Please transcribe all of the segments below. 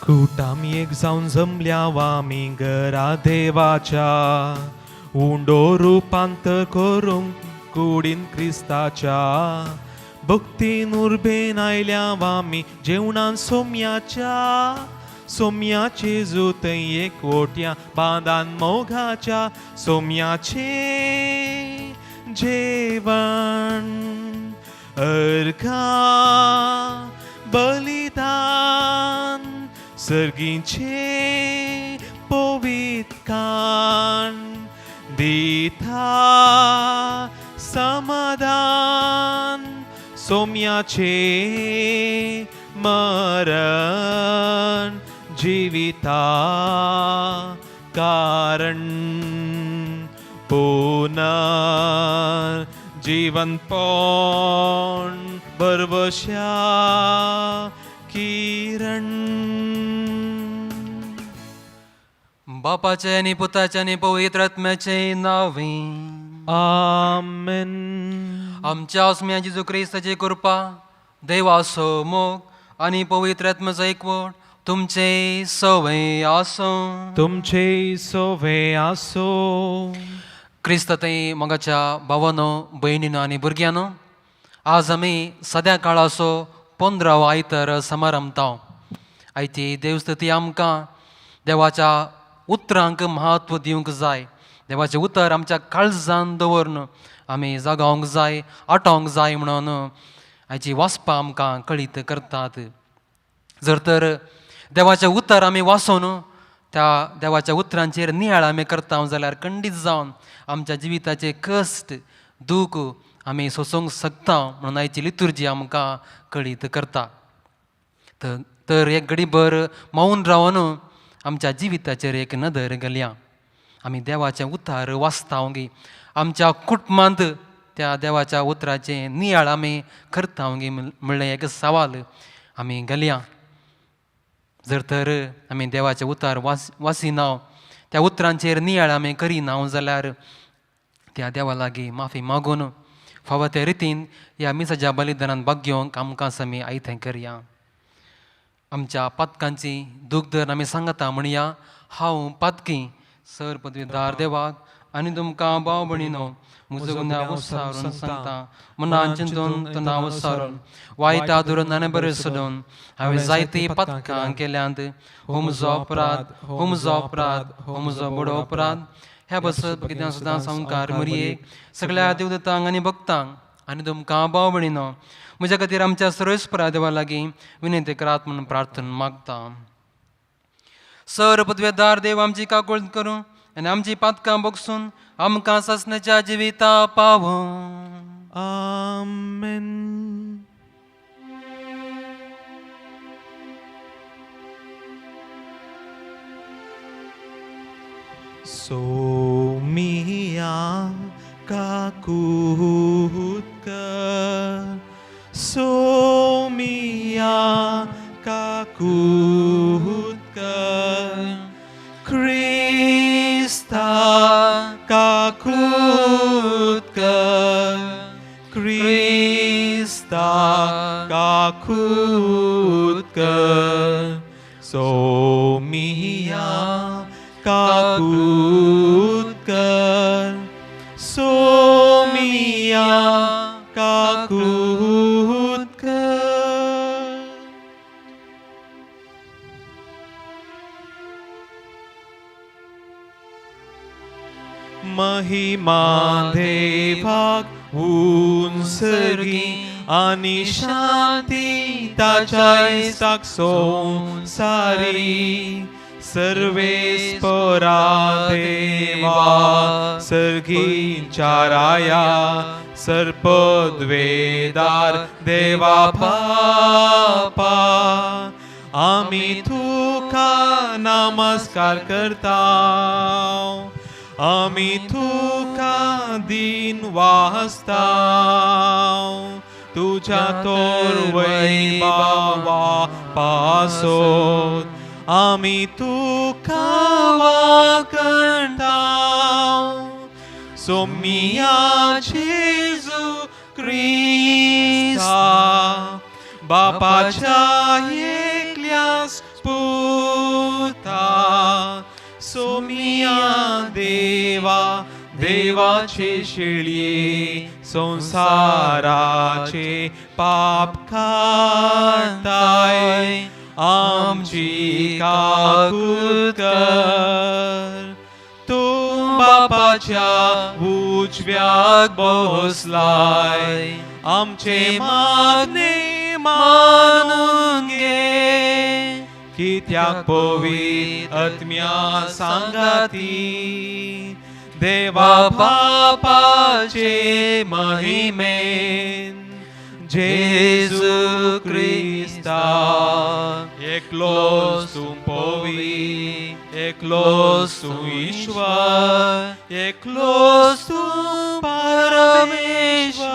कुटाम एक जावन जमल्या आमी घरा देवाच्या उंडो रुपांतर करूंक कुडीन क्रिस्ताच्या भक्तीन उर्बेन आयल्या आमी जेवणान सोम्याच्या सोम्याचे जुतय एकवट्या बांदान मोगाच्या सोम्याचे जेवण अर्घा बलिदान सर्गीचे पवित्रकान दिता समाधान सोम्याचे मरण जिविता कारण पुनर जीवनपण भरवशा किरण. बापाचे आनी पुताचे आनी पवित्र आत्म्याचे नांवे. आमेन. आमच्या आसम्या जेजू क्रिस्ताची कृपा, देवाचो मोग आनी पवित्र आत्म्याचो एकवट तुमचे सवय आसूं. तुमचे सोवे आसो. क्रिस्त थंय मोगाच्या भावानो, भयणीनो आनी भुरग्यांनो, आज आमी सद्या काळाचो 15वो आयतार समारंभता. आयची देवस्तुती आमकां देवाच्या उतरांक म्हत्व दिवंक जाय. देवाचें उतर आमच्या काळजान दवरून आमी जगावंक जाय, आटोवंक जाय म्हणून आयची वाचपां आमकां कळीत करतात. जर तर देवाचें उतर आमी वाचून त्या देवाच्या उतरांचेर नियाळ आमी करता जाल्यार खंडीत जावन आमच्या जिविताचे कश्ट दूख आमी सोंसूंक शकता म्हणून आयची लितुर्जी आमकां कळीत करता. तर एक घडीभर मौन रावन आमच्या जिविताचेर एक नदर घालया. आमी देवाचें उतार वाचता गी, आमच्या कुटुंबांत त्या देवाच्या उतराचें नियाळ आमी करता गी म्हणलें एक सवाल आमी घालया. जर तर आमी देवाचें उतार वाचिना, त्या उतरांचेर नियाळ आमी करिना जाल्यार त्या देवा लागीं माफी मागून फावो ते रितीन ह्या मिसाच्या बलिदानान भाग घेवंक आमकां आमी आयतें करया. आमच्या पातकांची दूख धरून आमी सांगता म्हणया, हांव पातकी सर पदवीदार देवाक आनी तुमकां भाव भयणीनो म्हजो गुन्यांव विसरून सांगता. मनान चिंतून तणाव विसरून वायटा धरून आनी बरें सोडून हांवें जायतीं पातकां केल्यांत. हो म्हजो अपराध, हो म्हजो अपराध, हो म्हजो बडो अपराध. ह्या बसत कित्याक सुद्दां संवकार मरयेक सगळ्या देवदतांक आनी भक्तांक आनी तुमकां भाव भयणीनो म्हज्या खातीर आमच्या सर्वेस्परा देवा लागीं विनंती करात म्हणून प्रार्थना मागता. सर पदवेदार देव आमची काकूळट करूं आनी आमची पातकां बगसून आमकां सासणाच्या जिविता पावूं. आमेन. सोमिया काकूत कर, सोमिया काकूत कर, क्रिस्ता काकूत कर, क्रिस्ता काकूत कर, सोमिया काकूत कर, सोमिया काकूत कर. महिमा देवाक उंसर्गी आनी शांती ताच्या इश्टाक संवसारी. सर्वेस्परा देवा सर्गींच्या राया सर्पद्वेदार देवा बापा आमी तुका नमस्कार करता, आमी तुका दीन वाचता, तुज्या तोरवय बाबा पासोत आमी तुका वाकणता. सोमिया जेजू क्रिस्ता बापाच्या एकल्यास पुता सोमिया देवा देवाचे शेळये संसाराचे पाप काडताय आमची काकूत कर. तूं बापाच्या उजव्याक बसलाय आमचे मागणे मानून घे. कित्याक पवित्र आत्म्या सांगाती देवा बापाचे महिमेन जेजू क्रिस्ता एकलोच तूं पवित्र एकलोच तूं ईश्वर एकलोच तूं परमेश्वर.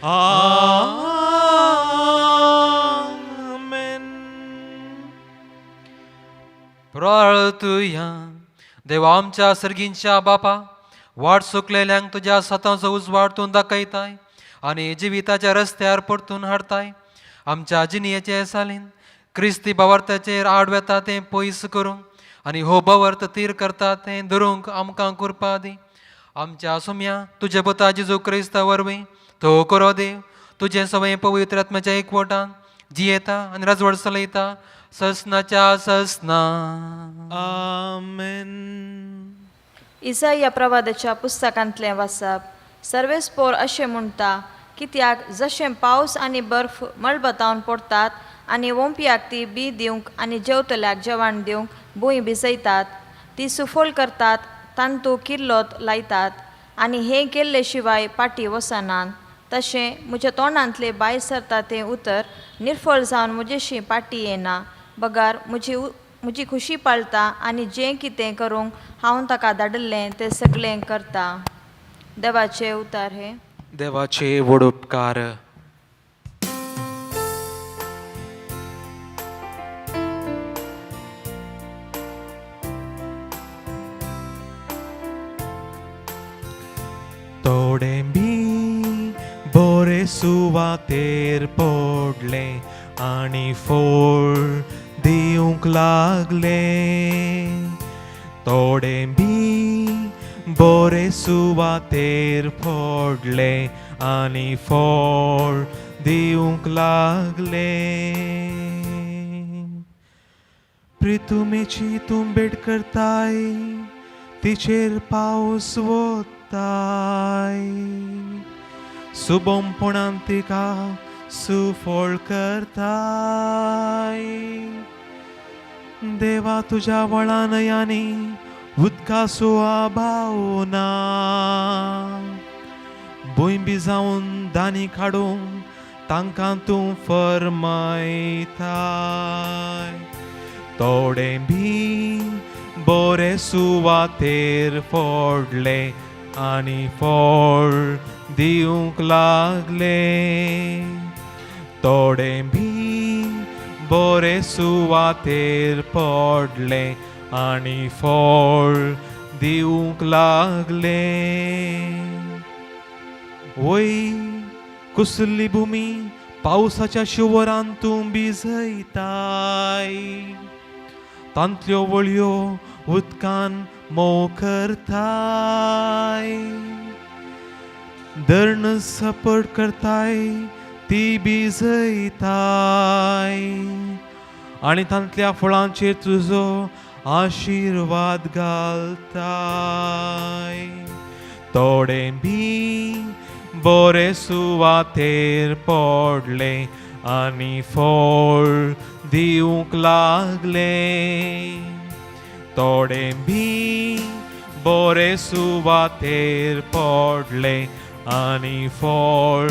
आमेन. प्रार्थुया. देवा आमच्या सर्गींच्या बापा, वाट चुकलेल्यांक तुज्या सतांचो उजवाड तूं दाखयताय आनी जिविताच्या रस्त्यार परतून हाडताय. आमच्या जिणयेचे सालीन क्रिस्ती भावार्थाचेर आड वेता तें पयस करूंक आनी हो भावार्थ तीर करता तें धरूंक आमकां कृपा दी. आमच्या सुम्या तुज्या पुता जेजू क्रिस्ता वरवीं. तो करो देव तुजें सवय पवित्र आत्म्याच्या एकवटान जियेता आनी राजवट चलयता ससनाच्या ससना. आमेन. इसाया प्रवादाच्या पुस्तकांतलें वाचप. सर्वेस्पोर अशें म्हणटा, कित्याक जशें पावस आनी बर्फ मळबातावन पडटात आनी वोंपयाक ती बी दिवंक आनी जेवतल्याक जेवण दिवंक भूंय भिजयतात, ती सुफळ करतात, तांतू किल्लोत लायतात आनी हें केल्ले शिवाय पाटी वचनात, तशें म्हज्या तोंडांतलें भायर सरता तें उतर निर्फळ जावन म्हजेशी पाटी येना, बगर म्हजी खुशी पाळता आनी जें कितें करूंक हांव ताका धाडिल्लें तें सगळें करता. देवाचें उतर हें. देवाचे व्हड उपकार. थोडे बी बोरे सुवातेर पडले आनी फोळ दिवंक लागले. थोडे बी बोरे सुवातेर पडले आनी फोळ दिवंक लागले. प्रितुमेची तूं भेट करताय तिचेर पावस वताय सुबोमपणान तिका सुफळ करताय. देवा तुज्या व्हडा न्हंयांनी उदकाचो अभाव ना. भूंय भिजावन दानी काडूंक तांकां तूं फरमायताय. थोडे बी बोरे सुवातेर पडले आनी फळ दिवंक लागले. थोडे बी बोरे सुवातेर पडले आनी फळ दिवंक लागले. वय कुसली भुमी पावसाच्या शिवरान तूं भिजयताय तांतल्यो वळयो उदकान मोव करताय. धरण सपट करताय ती भिजयताय आनी तांतल्या फळांचेर तुजो आशिर्वाद घालताय. थोडे बी बोरे सुवातेर पडले आनी फळ दिवंक लागले. थोडे बी बोरे सुवातेर पडले आनी फळ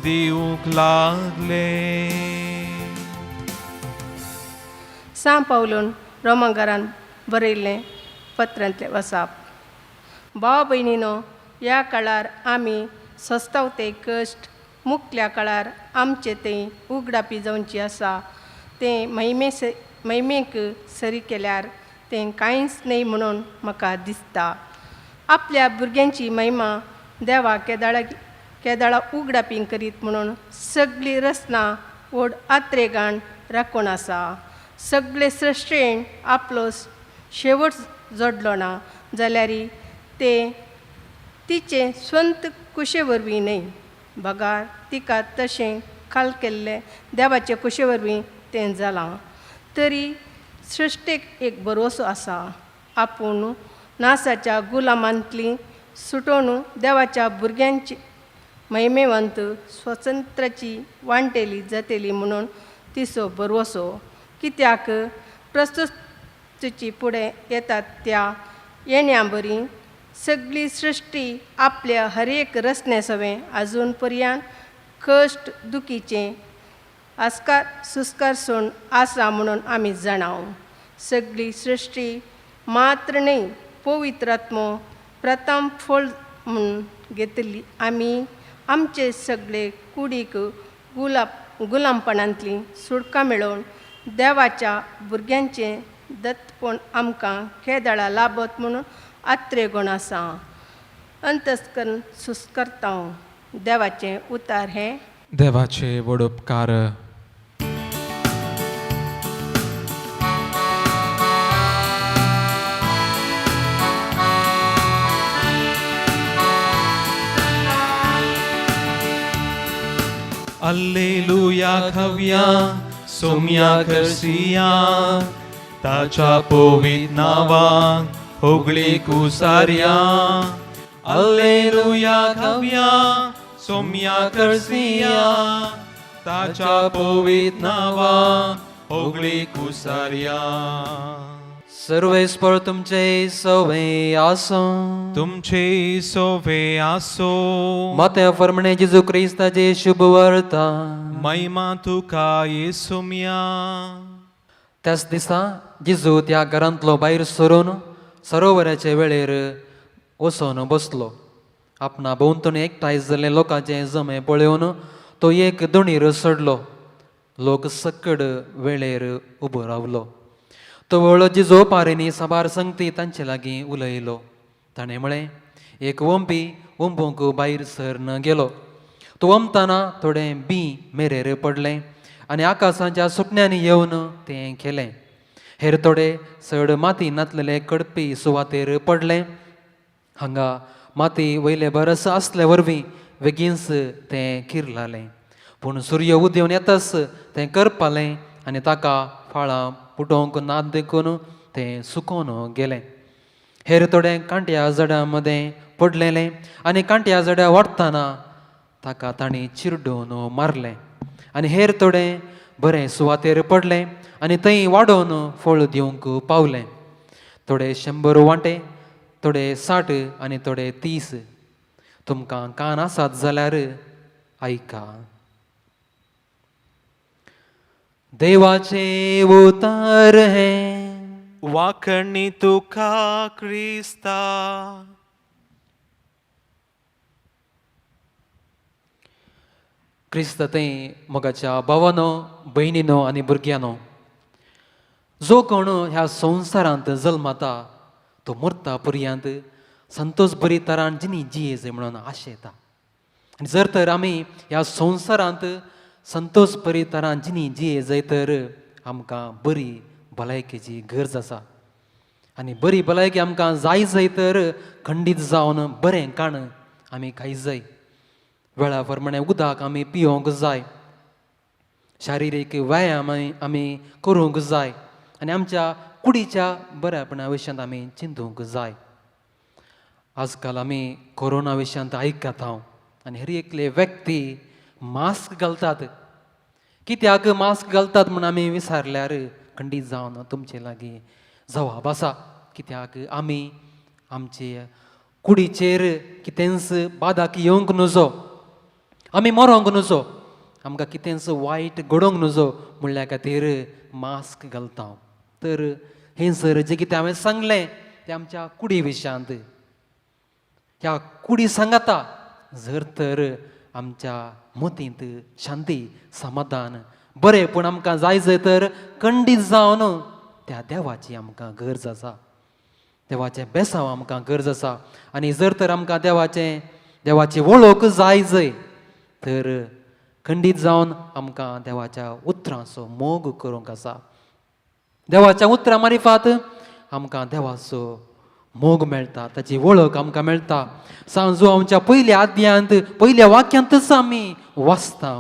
दिवंक लागले. सां पावलून रोमंगारान बरयल्लें पत्रांतलें वसाप. भाव भयणीनो, ह्या काळार आमी सोंसताव ते कश्ट मुखल्या काळार आमचे तें उगडापी जावची आसा. तें महिमे महिमेक सरी केल्यार तें कांयच न्हय म्हणून म्हाका दिसता. आपल्या भुरग्यांची महिमा देवा केदाळा केदाळा उगडापी करीत म्हणून सगळी रचना व्हड आत्रेगान राखून आसा. सगळे सृश्टेन आपलो शेवट जोडलो ना जाल्यार तें तिचें स्वंत कुशे वरवीं न्हय बगार तिका तशें खाल केल्लें देवाचे कुशे वरवीं तें जालां. तरी सृश्टेक एक भरवंसो आसा आपूण नासाच्या गुलामांतली सुटोवन देवाच्या भुरग्यांची महिमेवंत स्वतंत्राची वांटेली जातली म्हणून तिचो भरवंसो. कित्याक प्रस्तुतीची फुडें येतात त्या येण्या बरी सगळी सृश्टी आपल्या हर एक रचने सवें आजून पर्यान कश्ट दुखीचें आस्कार सुस्कार सोण आसा म्हणून आमी जाणाव. सगळी सृश्टी मात्र न्हय पवित्र आत्मो प्रथम फळ म्हूण घेतली आमी आमचे सगळे कुडीक गुलामपणांतली सुटका मेळोवन देवाच्या भुरग्यांचें दत्तपण आमकां खेदळा लाभत म्हणून आत्रेगुण आसा. अंतस्कर्ण सुस्करता देवाचें उतार हें देवाचे व्हड उपकार. अल्लेलुया खव्या सोम्या करसिया ताच्या पवित नावान होगळी कुसार्या. अल्लेलुया खव्या सोम्या करसिया ताच्या पवित नावान होगळी कुसार्या. सर्वेस्पर तुमचे सवे आसूं. तुमचे सोवे आसो. मात्या फर्मणे जेजू क्रिस्ताचे शुभ वर्ता. महिमा तुका येसुम्या. त्याच दिसा जेजू त्या घरांतलो भायर सरून सरोवराचे वेळेर वचून बसलो. आपणा भोंवतणी एकठांय जाल्ले लोकांचे जमे पळोवन तो एक दोणीर चडलो. लोक सकड वेळेर उबो रावलो. तो व्हडलो जिजो पारेनी साबार संगती तांचे लागीं उलयलो. ताणें म्हळें, एक वंपी वंपूंक भायर सरन गेलो. तो वमतना थोडें बी मेरेर पडलें आनी आकाशाच्या सुकण्यांनी येवन तें खेलें. हेर थोडे चड माती नातलेले कडपी सुवातेर पडलें. हांगा माती वयले बरस आसले वरवीं बेगीनच तें किरलालें. पूण सुर्य उदेवन येताच तें करपालें आनी ताका फाळां पुटोवंक ना देखून तें सुकोवन गेलें. हेर थोडें कांट्या जड्यां मदें पडलेलें आनी कांट्या जड्या वाडटना ताका तांणी चिरडून मारलें. आनी हेर थोडें बरें सुवातेर पडलें आनी थंय वाडोवन फळ दिवंक पावलें. थोडे 100 वांटे, थोडे 60 आनी थोडे 30. तुमकां कान आसात जाल्यार आयका. देवाचें उतर हें. वाकणी तुका क्रिस्ता. क्रिस्त थंय मोगाच्या भावानो, भयणीनो आनी भुरग्यांनो, जो कोण ह्या संवसारांत जल्मता तो मरता पर्यंत संतोष बरी तरान जिनी जियेज म्हणून आशेता. आनी जर तर आमी ह्या संवसारांत संतोष बरी तरान जिनी जियेजय तर आमकां बरी भलायकेची गरज आसा. आनी बरी भलायकी आमकां जाय जाय तर खंडीत जावन बरें काण आमी खाय जाय. वेळा प्रमाणे उदक आमी पियोंक जाय. शारिरीक व्यायाम आमी करूंक जाय आनी आमच्या कुडीच्या बऱ्यापणा विशयांत आमी चिंतूंक जाय. आजकाल आमी कोरोना विशयांत आयकता हांव आनी हर एकले व्यक्ती मास्क घालतात. कित्याक मास्क घालतात म्हूण आमी विचारल्यार खंडीत जावन तुमचे लागीं जवाब आसा. कित्याक आमी आमचे कुडीचेर कितेंच बादाक येवंक नजो, आमी मरोंक नजो, आमकां कितेंच वायट घडोवंक नजो म्हणल्या खातीर मास्क घालता. तर हें सर जें कितें हांवें सांगलें तें आमच्या कुडी विशयांत. ह्या कुडी सांगाता जर तर आमच्या मतींत शांती समाधान बरें पूण आमकां जाय जर तर खंडीत जावन त्या देवाची आमकां गरज आसा. देवाचें बेसांव आमकां गरज आसा. आनी जर तर आमकां देवाची वळख जाय जय तर खंडीत जावन आमकां देवाच्या उतरांचो मोग करूंक आसा. देवाच्या उतरां मारिफात आमकां देवाचो मोग मेळटा, ताची वळख आमकां मेळटा. सांजो आमच्या पयल्या आद्यांत पयल्या वाक्यांतच आमी वाचता.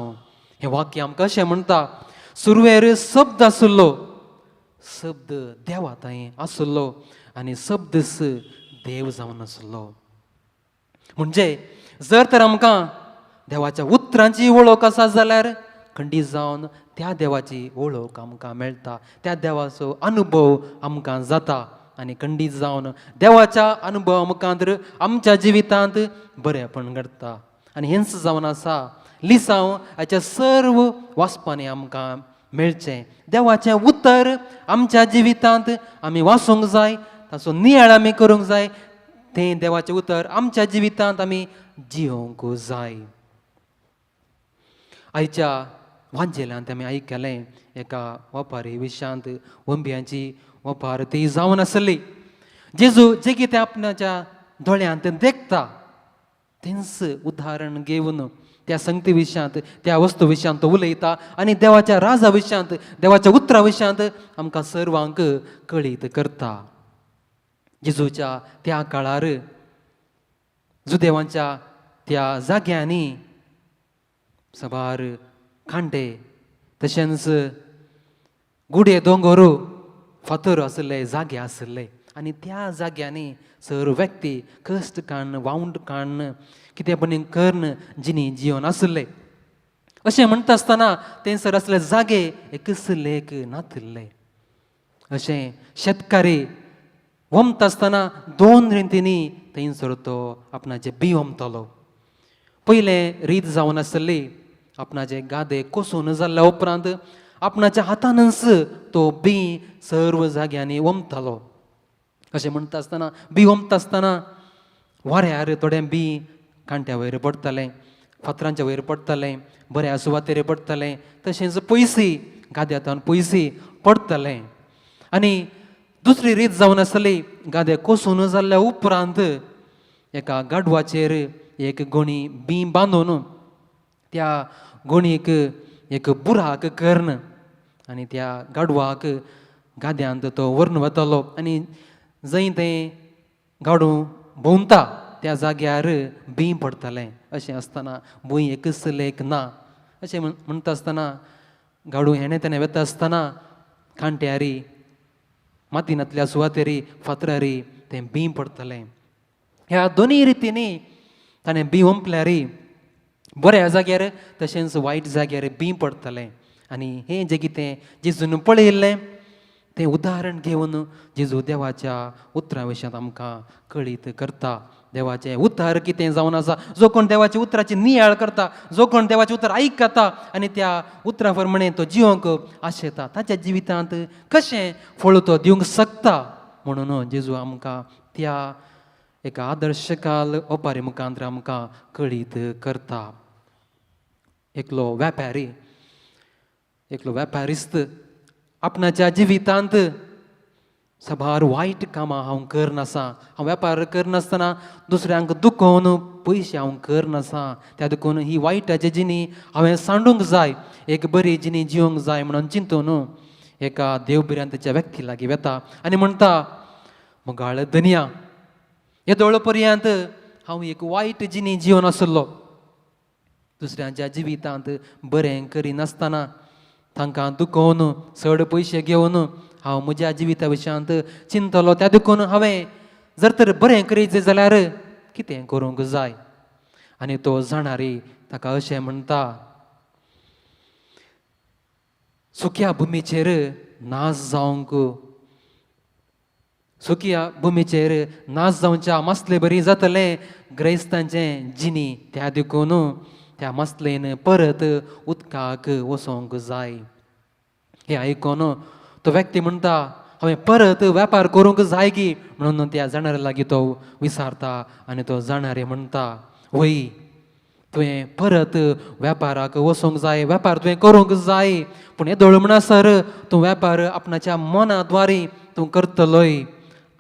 हें वाक्य आमकां अशें म्हणटा, सुरवेर शब्द आसलो, शब्द देवा थंय आसलो आनी शब्दच देव जावन आसलो. म्हणजे जर तर आमकां देवाच्या उतरांची वळख आसा जाल्यार खंडीत जावन त्या देवाची वळख आमकां मेळटा, त्या देवाचो अनुभव आमकां जाता आनी खंडीत जावन देवाच्या अनुभवा मुखार आमच्या जिवितांत बरेपण घडटा. आनी हेंच जावन आसा लिसांव हाच्या सर्व वाचपांनी आमकां मेळचें. देवाचें उतर आमच्या जिवितांत आमी वाचूंक जाय, ताचो नियाळ आमी करूंक जाय, तें देवाचें उतर आमच्या जिवितांत आमी जियोवंक जाय. आयच्या वांजेलांत आमी आयकलें एका वपारी विशांत वंब्यांची वपार ती जावन आसली. जेजू जें कितें आपणाच्या दोळ्यांत देखता तेंच उदाहरण घेवन त्या संगती विशयांत त्या वस्तू विशयांत तो उलयता आनी देवाच्या राजा विशयांत देवाच्या उतरा विशयांत आमकां सर्वांक कळीत करता. जेजूच्या त्या काळार जुदेवांच्या त्या जाग्यांनी साबार कांटे तशेंच गुडे दोंगर फातर आशिल्ले जागे आशिल्ले आनी त्या जाग्यांनी सर्व व्यक्ती कश्ट काडून वावंट काडून कितें पण करून जिणी जिवन आशिल्ले. अशें म्हणटा आसतना थंयसर आसले जागे एकच लेख नातिल्ले. अशें शेतकारी वमता आसतना दोन रितींनी थंयसर तो आपणाचें बी वमतालो. पयलें रीत जावन आसली आपणाचे गादे कोसून जाल्ल्या उपरांत आपणाच्या हातानच तो बी सर्व जाग्यांनी वमतालो. अशें म्हणटा आसतना बी वमता आसतना वाऱ्यार थोडें बी कांट्या वयर पडटालें, फातरांच्या वयर पडटालें, बऱ्या सुवातेर पडटालें, तशेंच पयसी गाद्यांतल्यान पयसी पडटालें. आनी दुसरी रीत जावन आसली गादे कोसून जाल्ल्या उपरांत एका गाडवाचेर एक गोणी बी बांदून त्या गोणीक एक बुराक करून आनी त्या गाडवाक गाद्यांत तो व्हरून वतालो आनी जंय तें गाडू भोंवता त्या जाग्यार बी पडटालें. अशें आसतना भूंय एकच लेख ना. अशें म्हणटा आसतना गाडू हेणें तेणें वता आसतना कांट्यारी मातीनातल्या सुवातेरी फातरारी तें बी पडटालें. ह्या दोनूय रितींनी ताणें बी ओंपल्यारी बऱ्या जाग्यार तशेंच वायट जाग्यार बी पडटालें. आनी हें जें कितें जेजून पळयल्लें तें उदाहरण घेवन जेजू देवाच्या उतरां विशयांत आमकां कळीत करता. देवाचें उतर कितें जावन आसा, जो कोण देवाच्या उतराची नियाळ करता, जो कोण देवाचें उतर आयकता आनी त्या उतरा प्रमाणे तो जिवंक आशेता, ताच्या जिवितांत कशें फळ तो दिवंक शकता. म्हणून जेजू आमकां त्या एका आदर्श काल ओपारी मुखांत आमकां कळीत करता. एकलो वेपारी, एकलो वेपारिस्त आपणाच्या जिवितांत साबार वायट कामां हांव करनासा, हांव वेपार करनासतना दुसऱ्यांक दुखोवन पयशे हांव करनासा, त्या देखून ही वायटाची जिणी हांवें सांडूंक जाय, एक बरी जिणी जिवंक जाय म्हणून चिंतून एका देवभिरांतेच्या व्यक्ती लागीं वता आनी म्हणटा, मोगाळ धनया, येदोळ पर्यंत हांव एक वायट जिणी जिवन आसलो, दुसऱ्यांच्या जिवितांत बरें करिनासतना तांकां दुखोवन चड पयशे घेवन हांव म्हज्या जिविता विशयांत चिंतलो, त्या देखून हांवें जर तर बरें करीत जाल्यार कितें करूंक जाय. आनी तो जाणारी ताका अशें म्हणटा, सुक्या भुमीचेर नाश जावंक, सुक्या भुमीचेर नाश जावच्या मासले बरी जातलें ग्रस्तांचें जिणी, त्या देखून त्या मासलेन परत उदकाक वचोंक जाय. हें आयकून तो व्यक्ती म्हणटा, हांवें परत वेपार करूंक जाय की म्हणून त्या जाणाऱ्या लागीं तो विचारता आनी तो जाणारे म्हणटा, वय तुवें परत वेपाराक वचूंक जाय, वेपार तुवें करूंक जाय, पूण येदोळ म्हणसर तूं वेपार आपणाच्या मना द्वारे तूं करतलोय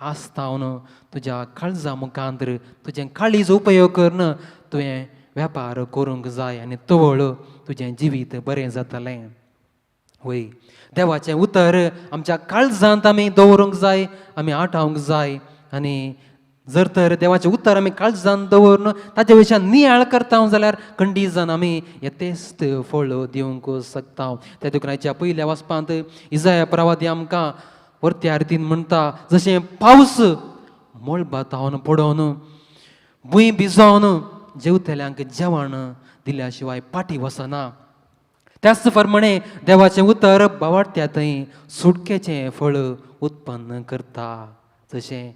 आसतावन तुज्या काळजा मुखांत तुजें काळीज उपयोग करून तुवें वेपार करूंक जाय आनी तवळ तुजें जिवीत बरें जातलें. वय, देवाचें उतर आमच्या काळजांत आमी दवरूंक जाय, आमी आठावंक जाय. आनी जर तर देवाचें उतर आमी काळजांत दवरून ताचे विशयान नियाळ करता जाल्यार खंडीत आमी येतेस्त फळ दिवंक शकता. त्या देखून आयच्या पयल्या वाचपांत इजाया प्रवादी आमकां वरत्या रितीन म्हणटा, जशें पावस मळबातावन पडोवन भूंय भिजोवन जेवतल्यांक जेवण दिल्या शिवाय पाटी वचना, त्याच प्रमाणे देवाचें उतर बावाडत्या थंय सुटकेचें फळ उत्पन्न करता. जशें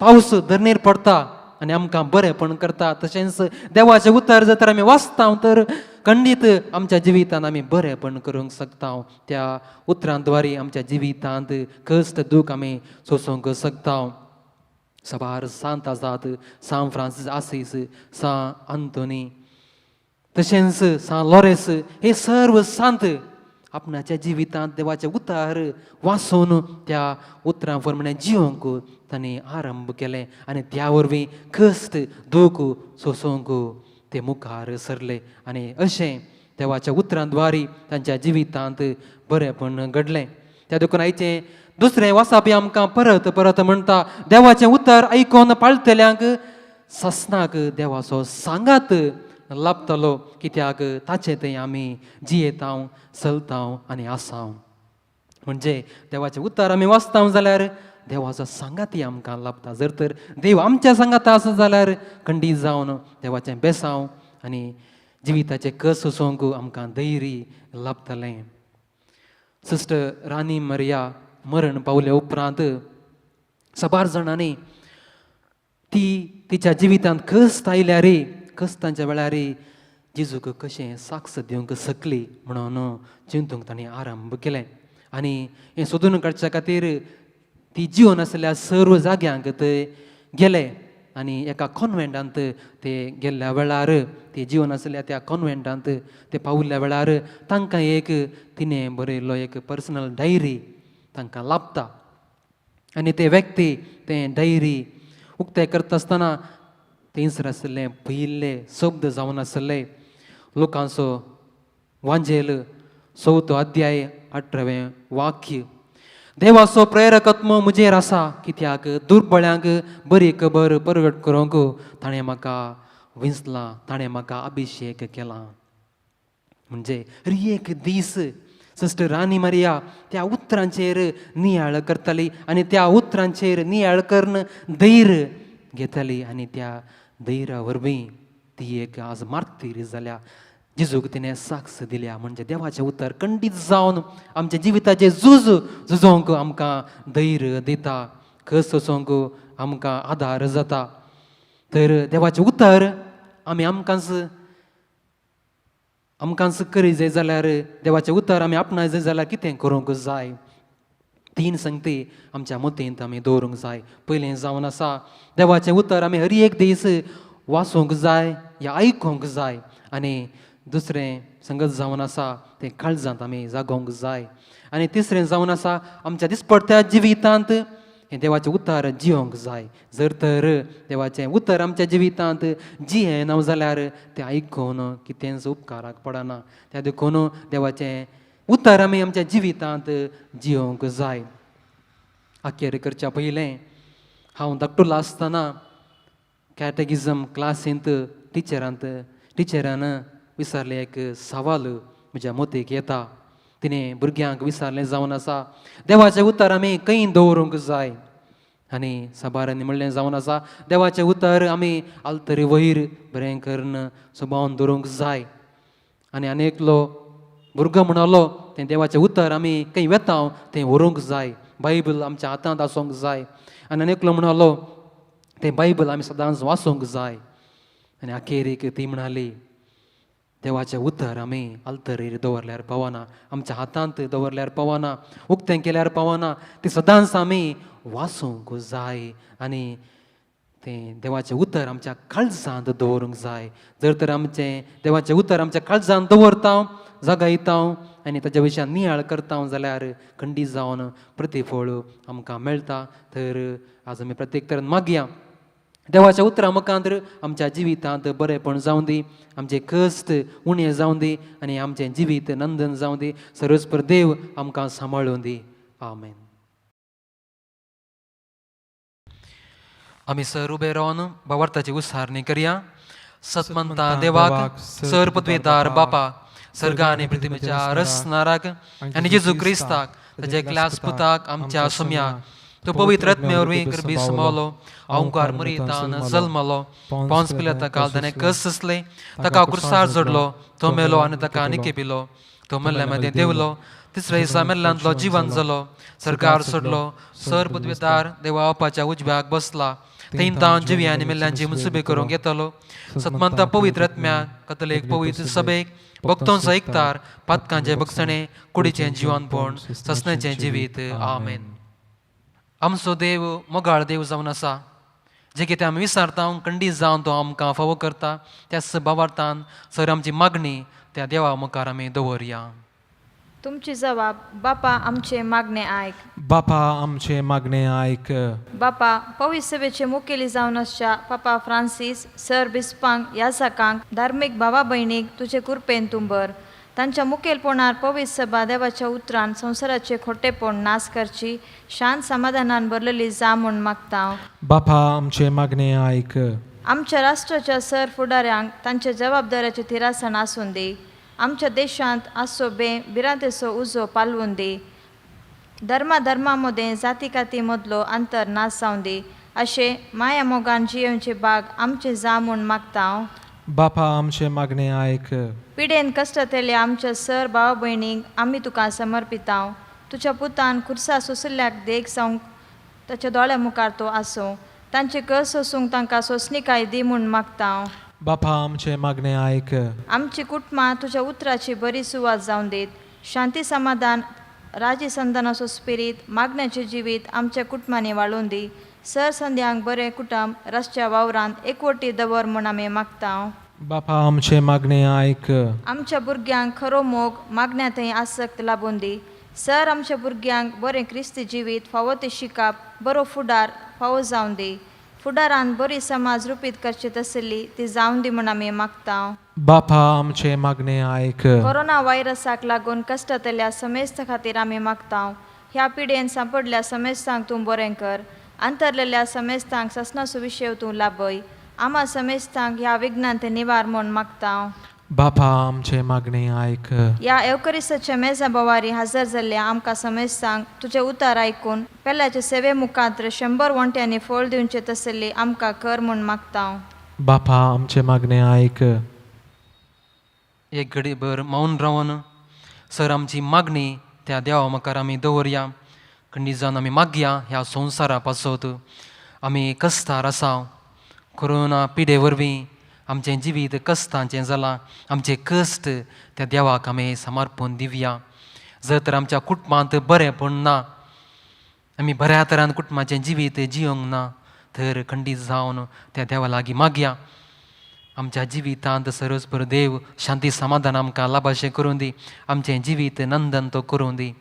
पावस धरणीर पडटा आनी आमकां बरेंपण करता, तशेंच देवाचें उतर जर तर आमी वाचता तर खंडीत आमच्या जिवितांत आमी बरेंपण करूंक शकता. त्या उतरां आमच्या जिवितांत कश्ट दूख आमी सोंसूंक शकता. साबार सांत आसात, सांत फ्रांसीस आसीस, सांत आंतोनी, तशेंच सांत लॉरेस, हे सर्व सांत आपणाच्या जिवितांत देवाचें उतर वाचून त्या उतरां प्रमाणे जिवंक तांणी आरंभ केलें आनी त्या वरवीं कश्ट दूख सोंसूंक ते मुखार सरले आनी अशें देवाच्या उतरां तांच्या जिवितांत बरेंपण घडलें. त्या देखून आयचें दुसरें वाचापी आमकां परत परत म्हणटा, देवाचें उतर आयकून पाळटल्यांक ससनाक देवाचो सांगात लाभतलो, कित्याक ताचें थंय आमी जियेतांव, चलतांव आनी आसाव. म्हणजे देवाचें उतर आमी वाचतांव जाल्यार देवाचो सांगाती आमकां लाभता. जर तर देव आमच्या सांगाता आसा जाल्यार खंडीत जावन देवाचें बेसांव आनी जिविताचें कस सोसूंक आमकां धैर्य लाभतलें. सिस्टर रानी मरिया मरण पावल्या उपरांत साबार जाणांनी ती तिच्या जिवितांत कस्त आयल्यार, कस्तांच्या वेळार जेजूक कशें साक्ष दिवंक शकली म्हणून चिंतूंक तांणी आरंभ केलें. आनी हें सोदून काडच्या खातीर ती जिवन आसल्या सर्व जाग्यांक ते गेले आनी एका कॉन्वेंटांत ते गेल्ल्या वेळार, ती जिवन आसल्या त्या कॉन्वेंटांत ते पावल्ल्या वेळार तांकां एक तिणें बरयल्लो एक पर्सनल डायरी तांकां लाभता. आनी ते व्यक्ती तें डायरी उक्तें करता आसतना थंयसर आशिल्ले पयिल्ले शब्द जावन आशिल्ले लोकांचो वांजेल चवथो अध्याय 18वें वाक्य, देवाचो प्रेरकत्म म्हजेर आसा कित्याक दुर्बळ्यांक बरी खबर परगट करूंक ताणें म्हाका विंचलां, ताणें म्हाका अभिशेक केला. म्हणजे एक दीस सिस्टर रानी मारिया त्या उतरांचेर नियाळ करताली आनी त्या उतरांचेर नियाळ करून धैर्य घेताली आनी त्या धैर्या वरवीं ती एक आज मार्तीर जाल्या. जेजूक तिणें साक्ष दिल्या. म्हणजे देवाचें उतर खंडीत जावन आमच्या जिविताचें झूज झुजोवंक आमकां धैर्य दिता, कस सोसूंक आमकां आदार जाता. तर देवाचें उतर आमी आमकांच आमकांच करी जाय जाल्यार, देवाचें उतर आमी आपणाय जाय जाल्यार कितें करूंक जाय? तीन संगती आमच्या मतींत आमी दवरूंक जाय. पयलें जावन आसा, देवाचें उतर आमी हर एक दीस वाचूंक जाय या आयकूंक जाय. आनी दुसरें संगत जावन आसा तें काळजांत आमी जागोवंक जाय. आनी तिसरें जावन आसा आमच्या दिसपडत्या जिवितांत हें देवाचें उतर जियोंक जाय. जर तर देवाचें उतर आमच्या जिवितांत जियेना जाल्यार तें आयकून कितेंच उपकाराक पडना. त्या देखून देवाचें उतर आमी आमच्या जिवितांत जियोंक जाय. अखेर करच्या पयलें हांव धाकटुलो आसतना कॅटेगिजम क्लासींत टिचरान विचारलें एक सवाल म्हज्या मतीक येता. तिणें भुरग्यांक विचारलें जावन आसा, देवाचें उतर आमी खंय दवरूंक जाय? आनी साबारांनी म्हणलें जावन आसा, देवाचें उतर आमी आलतरी वयर बरें करून सोबावन दवरूंक जाय. आनी आनी एकलो भुरगो म्हणलो, तें देवाचें उतर आमी खंय वेता तें व्हरूंक जाय, बायबल आमच्या हातांत आसूंक जाय. आनी आनी एकलो म्हणलो, तें बायबल आमी सदांच वाचूंक जाय. आनी अखेरीक ती म्हणाली, देवाचें उतर आमी आल्तरीर दवरल्यार पावना, आमच्या हातांत दवरल्यार पावना, उक्तें केल्यार पावना, तें सदांच आमी वाचूंक जाय आनी तें देवाचें उतर आमच्या काळजांत दवरूंक जाय. जर तर आमचें देवाचें उतर आमच्या काळजांत दवरता, जगायता आनी ताच्या विशयान नियाळ करता जाल्यार खंडीत जावन प्रतिफळ आमकां मेळटा. तर आज आमी प्रत्येक तरेन मागया देवाच्या उतरां मुखांतर आमच्या जिवितांत बरेंपण जावं दी, आमचें कश्ट उणें जावं दी आनी आमचें जिवीत नंदन जावं दी. सर्वस्पर देव आमकां सांबाळूं दी. आमेन. आमी सर उबे रावन भावार्थाची उसारणी करया. सतमंता देवाक, सर पदवेदार बापा, सर्ग आनी पृथ्वीच्या रसनाराक आनी जेजू क्रिस्ताक, ताच्या एकल्याच पुताक आमच्या सोम्याक, तो पवित्र आत्म्या वरवीं गर्भी समावलो, अहंकार मरितान जल्मलो, पोंस पिलाता काल ताणें कस सोंसले, ताका कुर्सार जोडलो, तो मेलो आनी ताका आनी पिलो, तो मेल्ल्या मदें देवलो, तिसऱ्या दिसा मेल्ल्यांतलो जिवन जालो, सरकार सोडलो, सर पदवेदार देवा बापाच्या उजव्याक बसला, थंय तावन जिवी आनी मेल्ल्यांची मुसुबे करूंक येतलो. सतमंता पवित्र आत्म्या, कथलेक पवित्र सभेक, भक्तोंचो एकतार, पातकांचें भगसणें, कुडीचें जिवनपण, ससण्याचें जिवीत. आमेन. आमचो देव मोगाळ देव जावन आसा, जे कितें आमी विसारता खंडीत जावन तो आमकां फावो करता. त्याच भावार्थान सर आमची मागणी त्या देवा मुखार आमी दवरया. तुमची जबाब बापा आमचे मागणे आयक. बापा आमचे मागणे आयक. बापा, पवित्र सभेचे मुखेली जावन आसच्या पापा फ्रांसीस सर बिस्पांक, याजकांक, धार्मीक भावा भयणीक तुजे कृपेन तूं भर. तांच्या मुखेलपणार पवित्र सभा देवाच्या उतरान संवसाराचे खोटेपण नाश करची, शांत समाधानान भरलेली जा म्हूण मागता. बापा आमचे मागणे आयक. आमच्या राष्ट्राच्या सर फुडाऱ्यांक तांच्या जबाबदाऱ्याचे थिरासण आसून दी. आमच्या देशांत आसचो बे भिरांतेचो उजो पालवून दी. धर्मा धर्मा मदें जाती काती मदलो अंतर नाश जावं दी. अशें माया मोगान जियेवचे बाग आमचे जा म्हूण मागता हांव. बापा आमचे मागणे आयक. पिडेन कश्टांतल्या आमच्या सर भाव भयणींक आमी तुका समर्पितांव. तुज्या पुतान खुर्सा सोंशिल्ल्याक देख जावंक ताच्या दोळ्या मुखार तो आसूं. तांचे कस सोसूंक तांकां सोंसणीकाय दी म्हूण मागता हांव. बापा आमचे मागणे आयक. आमची कुटुंबां तुज्या उतराची बरी सुवात जावन दीत. शांती समाधान राजी संदानाचो स्पिरीत मागण्याचें जिवीत आमच्या कुटुंबांनी वाळोवन दी. सर संध्यांक बरें कुटुंब रस्त्या वावरांत एकवटी दवर म्हूण आमी मागता. बापा आमचे मागणे आयक. आमच्या भुरग्यांक खरो मोग मागण्या थंय आसक्त लाबून दी. सर आमच्या भुरग्यांक बरें क्रिस्ती जिवीत फावो तें शिकप बरो फुडार फावो जावन दी. फुडारान बरी समाज रुपीत करची तसली ती जावन दी म्हूण आमी मागता. बापा आमचे मागणे आयक. कोरोना व्हायरसाक लागून कश्टांतल्या समेस्त खातीर आमी मागता. ह्या पिडेन सांपडल्या समेस्तांक तूं बरें कर. अंतरलेल्या समेस्तांक ससनाचो विशय तूं लाभय. आमा समेस्तांक ह्या विघ्नांत निवार म्हूण मागता. बापा आमचे मागणे आयक. ह्या एवकरिस्ताच्या मेजा बोवारी हजर जाल्ल्या आमकां समेस्तांक तुजें उतार आयकून पेल्याचे सेवे मुखांत्र 100 वंट्यांनी फळ दिवचे तसली आमकां कर म्हूण मागता. बापा आमचे मागणे आयक. एक घडीभर मौन रावन सर आमची मागणी त्या देवा मुखार आमी दवरया. खंडीत जावन आमी मागया ह्या संवसारा पासत आमी कस्तार आसा. कोरोना पिडे वरवीं आमचें जिवीत कश्टांचें जालां. आमचें कश्ट त्या देवाक आमी समर्पण दिवया. जर तर आमच्या कुटुंबांत बरेंपण ना, आमी बऱ्या तरान कुटुंबाचें जिवीत जियोंक ना, तर खंडीत जावन त्या देवा लागीं मागया. आमच्या जिवितांत सरस्पर देव शांती समाधान आमकां लाभाशें करूं दी. आमचें जिवीत नंदन तो करूं दी.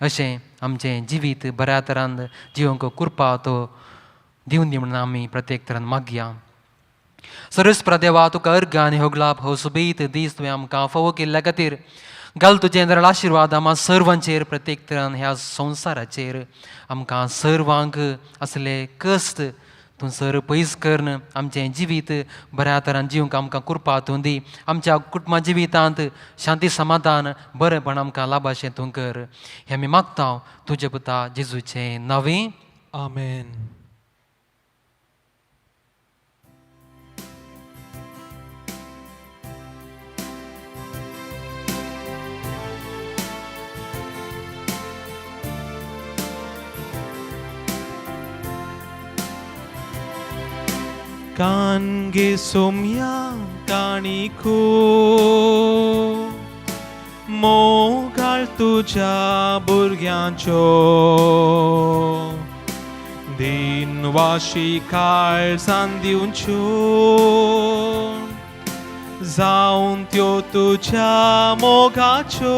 अशें आमचें जिवीत बऱ्या तरान जिवंक कृपा तो दिवन दी म्हणून आमी प्रत्येक तरान मागया. सरस्पर देवा, तुका अर्घ आनी होगलाप हो सुबीत दीस तुवें आमकां फावो केल्ल्या खातीर घाल तुजें दरळ आशिर्वाद आमा सर्वांचेर, प्रत्येक तरान ह्या संवसाराचेर. आमकां सर्वांक असले कश्ट तूं सर पयस करून आमचें जिवीत बऱ्या तरान जिवंक आमकां कृपा तूं दी. आमच्या कुटुंबा जिवितांत शांती समाधान बरेंपण आमकां लाभाशें तूं कर. हें आमी मागता तुजे पुता जेजूचें नांवी. आमेन. कानगे सोम्या काणिको मोगाळ तुज्या भुरग्यांचो दिनवाशी काळजान दिवच्यो जावन त्यो तुज्या मोगाच्यो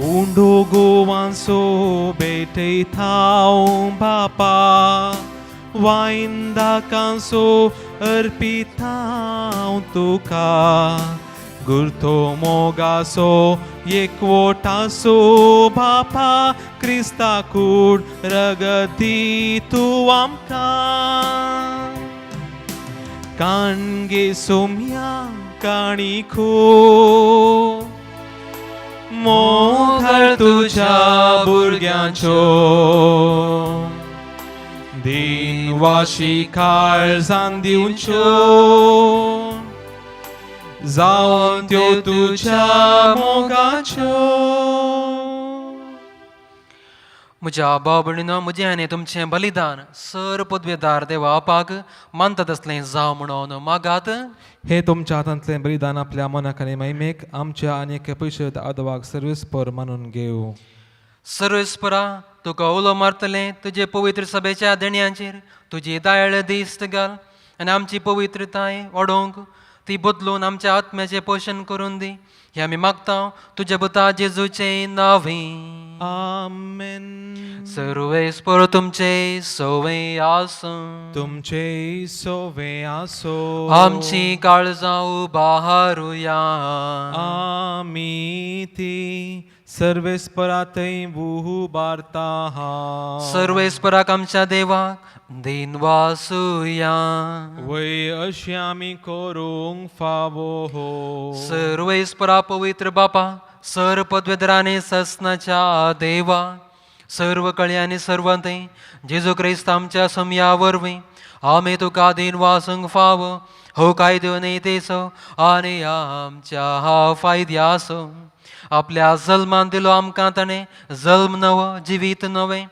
उंडो गोवांचो भेटयता बापा वायन दाकांसो अर्पिता हांव तुका गुर्थो मोगासो एकवोटासो बापा क्रिस्ता कूड रगती तूं आमकां काणगे सोम्या काणिखो मोघळ तुज्या भुरग्यांच्यो दिनवाशी काळजान दिवच्यो जावन त्यो तुज्या मोगाच्यो. म्हज्या भाव भयणीनो, म्हजें आनी तुमचें बलिदान सर पदवेदार देवा आपाक मानतात असलें जावं म्हणून मागात. हे तुमच्या हातांतलें बलिदान आपल्या मनाक आनी महिमेक आमच्या आनी पयशे आदवाक सर्वीस पर मानून घेवं. सर्वेस्परा, तुका उलो मारतलें तुजे पवित्र सभेच्या देण्यांचेर तुजी दयाळ दिस्त घाल आनी आमची पवित्रताय वाडोवंक ती बदलून आमच्या आत्म्याचें पोशण करून दी. हें आमी मागता तुज्या पुता जेजूचें नांवी. आमेन. सर्वेस्पर तुमचे सवय आसूं. तुमचे सोवे आसो. आमची काळजां उबारुया. आमी ती सर्वेस्परातय उबारता. सर्वेस्पराक आमच्या देवाक दिनवासुया. वय अशें आमी करूंक फावो हो. सर्वेस्परा, पवित्र बापा, सर पदवेदराने ससनाच्या देवा, सर्व कळयांनी सर्वंते जेजू क्रिस्त आमच्या समया वरवीं आमी तुका दिनवासूंक फावो. हो कायदो न्हय आनी आमच्या फायद्यासो. आपल्या जल्मान दिलो आमकां ताणें जल्म नवो, जिवीत नवें.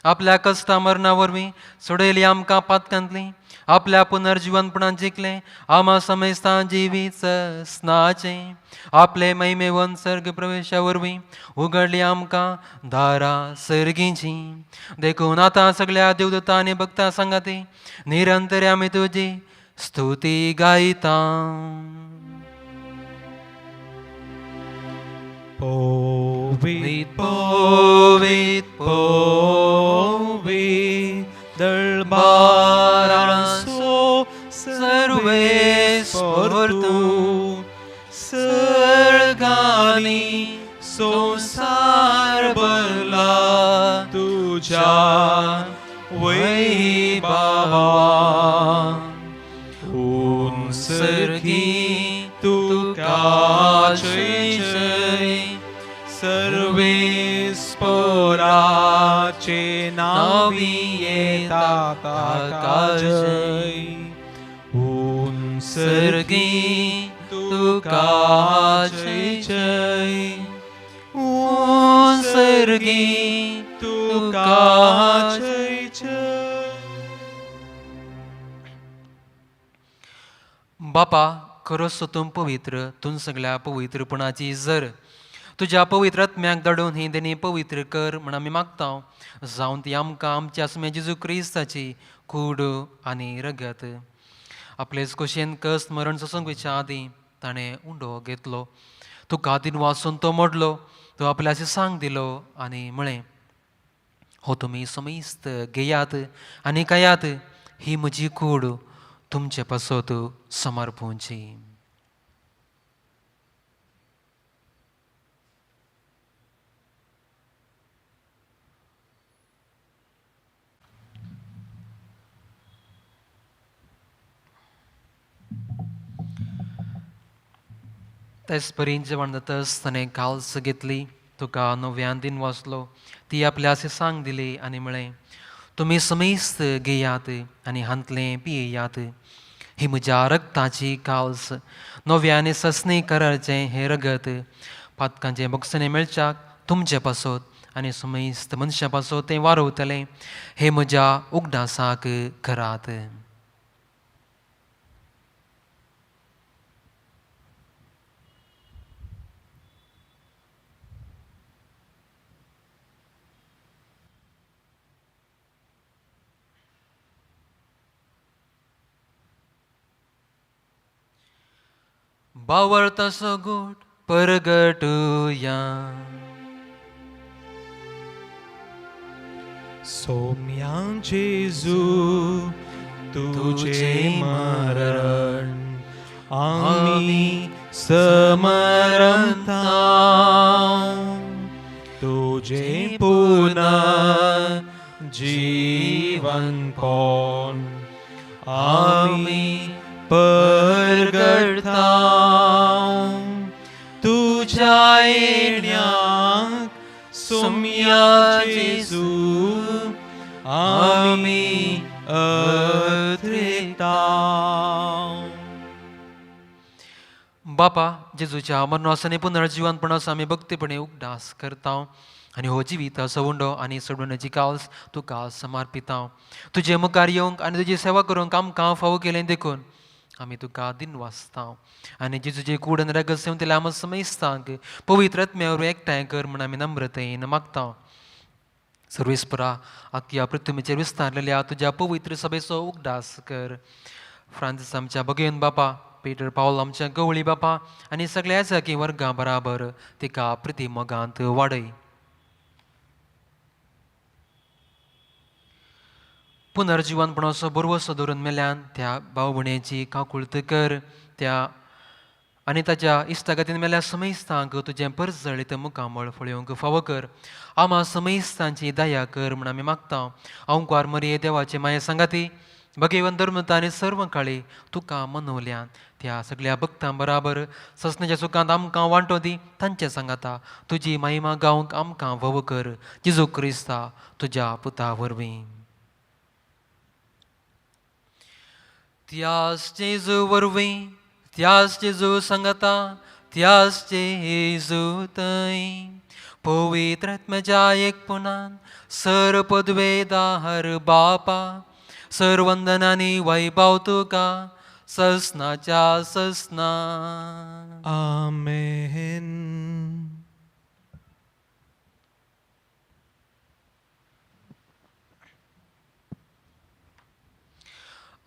आपल्या कश्टा मरणा वरवीं सोडयली आमकां पातकांतली. आपल्या पुनर्जिवनपणान जिखलें आमा समेस्तां जिवीत स्नाचें. आपले महिमेवन सर्ग प्रवेशा वरवीं उगडली आमकां दारां सर्गींची. देखून आतां सगळ्या देवदूतां आनी भक्तां सांगाती निरंतर आमी तुजी स्तुती गायता. पवित पवित पवित दळबारांसो सर्वेस्पर तूं, सर्गांनी संवसार भरला तुज्या वैभावान. उंसर्गी तुका जय जय, सर्वेस्पराचे नावी येता ताका जय. उंसर्गी तुका जय जय, उंसर्गी तुका जय जय. बापा, खरोच तूं पवित्र, तूं सगळ्या पवित्रपणाची जर. तुज्या पवित्र आत्म्याक धाडून ही देणी पवित्र कर म्हण आमी मागता, जावन ती आमकां आमच्या सुमे जेजू क्रिस्ताची कूड आनी रगत. आपलेच खोशयेन कस मरण सोसूंक वयच्या आदीं ताणें उंडो घेतलो, तुका दिनवासून तो मोडलो, तो आपल्या सांग दिलो आनी म्हळें, हो तुमी समेस्त घेयात आनी खायात. ही म्हजी कूड तुमचे पासत समर्पूंची. तेच परी जेवण जातच ताणें काल्स घेतली, तुका नव्यान दिन वाचलो, ती आपल्या सांग दिली आनी म्हळें, तुमी समेस्त घेयात आनी हांतलें पियेयात. ही म्हज्या रगताची काल्स, नव्या आनी ससनी करारचें हें रगत पातकांचें बक्षणें मेळच्याक तुमचे पासत आनी समेस्त मनशां पासत तें वारवतलें. हें म्हज्या उगडासाक करात. बावळतासो गोट परगटुया. सोम्या जेजू तुझे मरण आमी समरता तुझे पुनः जीवन कोण आमी परगडता तुझ्या येण्याक सोम्या जेजू आमी अत्रेता. बापा जेजूच्या मरणाचो आनी पुनर्जिवनपणाचो आमी भक्तीपणे उगडास करता आनी हो जिवीत सवंडो आनी सोडवण्याची काल्स तुका समर्पिता. तुजे मुखार येवंक आनी तुजी सेवा करूंक आमकां फावो केलें देखून आमी तुका दिनवासता आनी जेजूचे कूड आनी रगत सेवंतल्या आमकां समयस्तांक पवित्र आत्म्या वरवीं एकठांय कर म्हूण आमी नम्रतेन मागता. सर्वेस्परा आख्या पृथ्वीचेर विस्तारलेल्या तुज्या पवित्र सभेचो उगडास कर. फ्रांसीस आमच्या बगेन बापा, पीटर पावल आमच्या गवळी बापा आनी सगळ्या जागी वर्गां बराबर तिका प्रिती मोगांत वाडय. पुनर्जिवनपणाचो बरवसो धरून मेल्यान त्या भाव भयणीची काकुळत कर. त्या आनी ताच्या इश्टागतीन मेल्या समयस्तांक तुजें परजळीत मुखामळ फळयोवंक फावो कर. आमा समयस्तांची दया कर म्हूण आमी मागता. अंकुआर मरिये देवाचे माये सांगाती भगेवन धर्मता आनी सर्व काळी तुका मनवल्यान त्या सगळ्या भक्तां बराबर ससण्याच्या सुखांत आमकां वांटो दी. तांचे सांगाता तुजी महिमा गावंक आमकां वव कर. जेजू क्रिस्ता तुज्या पुता वरवीं. त्यास जेजू वरवीं, त्यास जेजू सांगाता, त्यास जेजू थंय पवित्र आत्म्याच्या एकपणान सर पदवेदार बापा सर वंदनानी वैभव तुका ससनाच्या ससना. आमेन.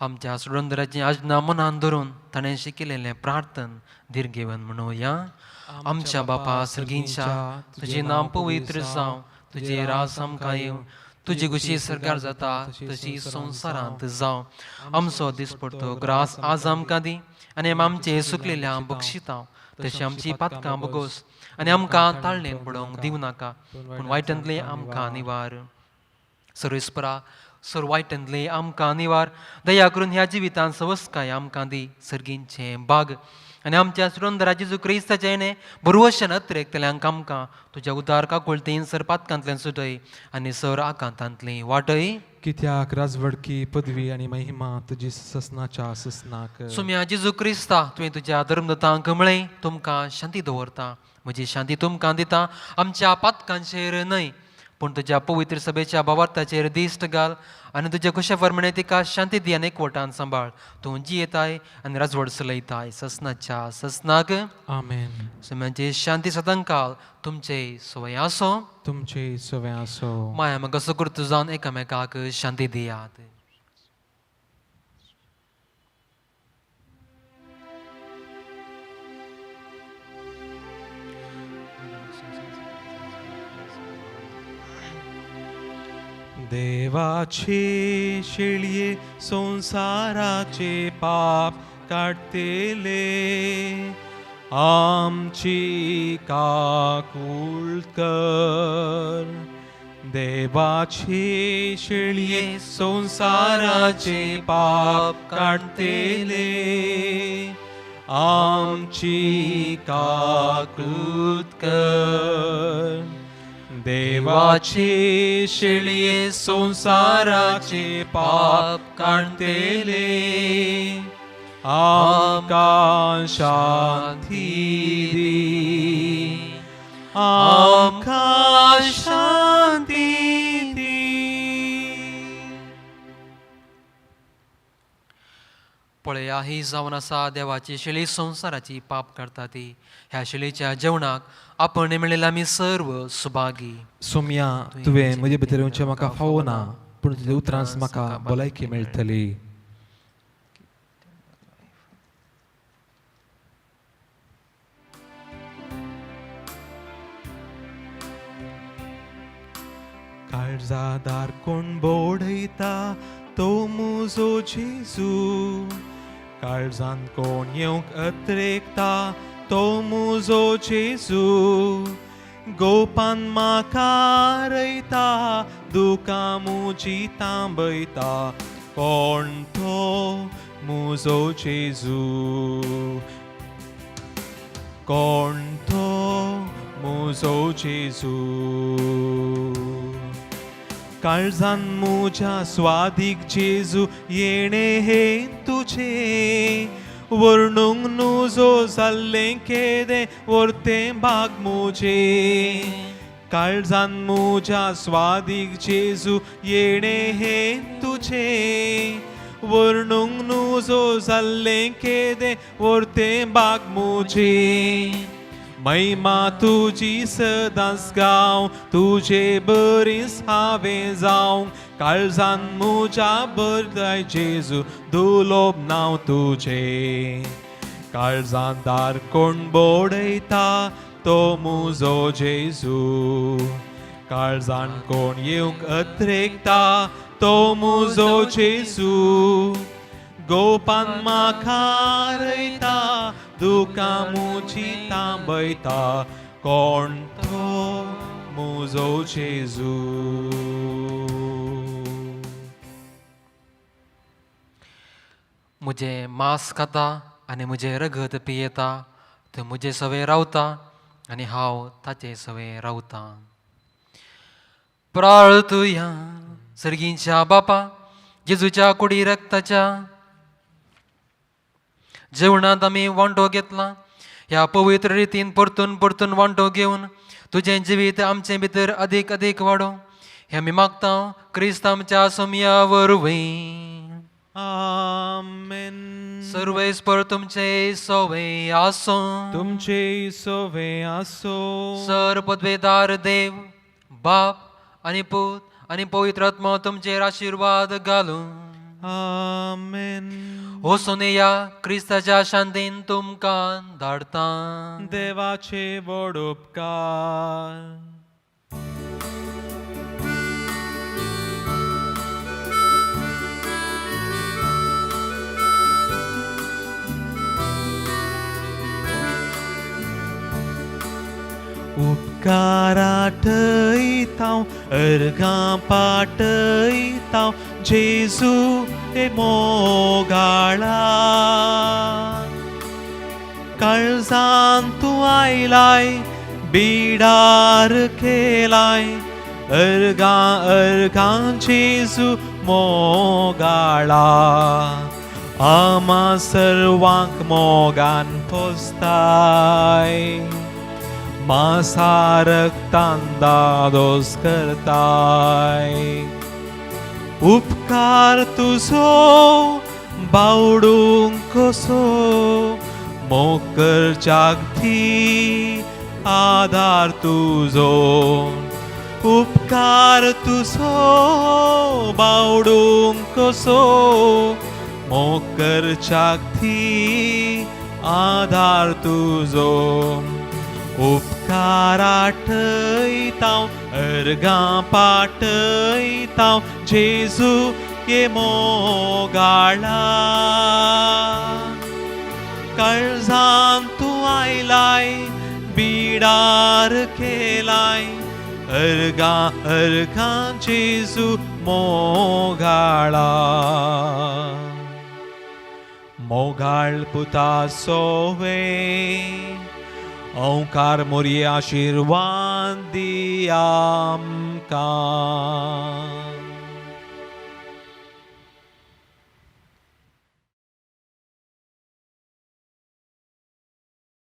आमच्या सुरंदराची आजना मनान धरून ताणें शिकयलेलें प्रार्थन दीर्घेवन म्हणुया. आमच्या बापा सर्गींच्या, तुजें नांव पवित्र जावं, तुजें राज आमकां येवं, तुजी खुशी सरकार जाता तशी संवसारांत जावं. आमचो दिसपडतो ग्रास आज आमकां दी आनी आमचे सुकलेल्या बक्षितां तशी आमची पातकां बगोस आनी आमकां ताळणेन पडोवंक दिवं नाका, पूण वायटांतलें आमकां निवार. सर्वेस्परा सर वायटांतलें आमकां निवार. दया करून ह्या जिवितांत सवस्काय आमकां दी सर्गींचें बाग आनी आमच्या सुरंदरा जेजू क्रिस्ताचें येणें बरवशान अत्रेकतल्यांक आमकां तुज्या उदार काकुळतेन सर पातकांतल्यान सुटय आनी सर आकांतांतली वाटय. कित्याक राजवडकी पदवी आनी महिमा तुजी ससनाच्या ससनाक. सुम्या जेजू क्रिस्ता तुवें तुज्या धर्मदतांक म्हळें तुमकां शांती दवरता, म्हजी शांती तुमकां दिता. आमच्या पातकांचेर न्हय पूण तुज्या पवित्र सभेच्या भावार्थाचेर दिश्ट घाल आनी तुज्या खुशा फरमणे तिका शांती दी आनी एकवटान सांबाळ. तूं जियेताय आनी राजवड चलयताय ससनाच्या ससनाक. आमेन. सुम्यांची शांती सदांकाल तुमचे सवय आसो. तुमचे सवय आसो. माया म्हाका सुकृत जावन एकामेकाक शांती दियात. देवाचे शेळये संसाराचे पाप काडटेले आमची काकूळ कर. देवाचे शेळये संसाराचे पाप काडटेले आमची काकूळ कर. देवाचे शेळये संसाराचे पाप काडटेले आमकां शांती दी, आमकां शांती दी. पळया ही जावन आसा देवाची शेळी संवसाराची पाप करता ती. ह्या शेळीच्या जेवणाक आपण मेळिल्ले आमी सर्व सुभागी. सोम्या तुवें म्हजे भितर येवचें म्हाका फावो ना, पूण तुज्या उतरांच म्हाका भलायकी मेळटली. काळजादार कोण बोडयता तो मुजो जेजू, काळजान कोण येवंक अत्रेकता तो मुजो जेजू. गोपान म्हाका रयता, दुकां मुजी तांबयता, कोण तो मुजो जेजू, कोण तो मुजो जेजू. काळजान मुज्या स्वादीक जेजू येणे हे तुजे, वर्णूंक नुजो जाल्लें केदें वर्तें भाग मुजे. काळजान मुज्या स्वादीक जेजू येणे हे तुजे, वर्णूंक नुजो जाल्लें केदें वर्तें भाग मुजे. महिमा तुजी सदांच गांव, तुजे बरीच हांवें जावंक, काळजान मुज्या बरय जेजू दुलोब नांव तुजें. काळजान दार कोण बोडयता तो मुजो जेजू, काळजान कोण येवंक अत्रेकता तो मुजो जेजू. गोपान म्हाका रयता, दुकां मुजी तांबयता, कोण तो मुजो जेजू. मुझे मांस खाता आनी मुझे रगत पियेता तो मुझे सवे रावता आनी हांव ताचे सवे रावता. प्रार्थुया. सर्गींच्या बापा, जेजूच्या कुडी रक्ताच्या जेवणांत आमी वांटो घेतला. ह्या पवित्र रितीन परतून परतून वांटो घेवन तुजें जिवीत आमचे भितर अदीक अदीक वाडोवं हें आमी मागता क्रिस्त आमच्या सोमया वरवीं. आमेन. सर्वेस्पर तुमचे सोवे आसूं. तुमचे सोवे आसो. सर पदवेदार देव बाप आनी पूत आनी पवित्र आत्मो तुमचेर आशिर्वाद घालूं. आमेन. हो सोनेया क्रिस्ताच्या शांतीन तुमकां धाडता. देवाचे व्हड उपकार. उपकाराटयतां अर्गां पाटयतां जेजू हे मोगाळा. काळजान तूं आयलाय बिडार केलाय, अर्गां अर्गां जेजू मोगाळा. आमा सर्वांक मोगान पोसताय, मासा रक्तान दादोस करताय. उपकार तुजो बावडूंक कसो, मोग करच्याक दी आदार तुजो. उपकार तुजो बावडूंक कसो, मोग करच्याक दी आदार तुजो. उपकार आठयतां अर्गां पाटयतां जेजू ये मोगाळा. काळजान तूं आयलाय बिडार केलाय, अर्गां अर्गां जेजू मोगाळा. मोगाळ पुता सोवे ओंकार मोरये आशिर्वाद दी आमकां.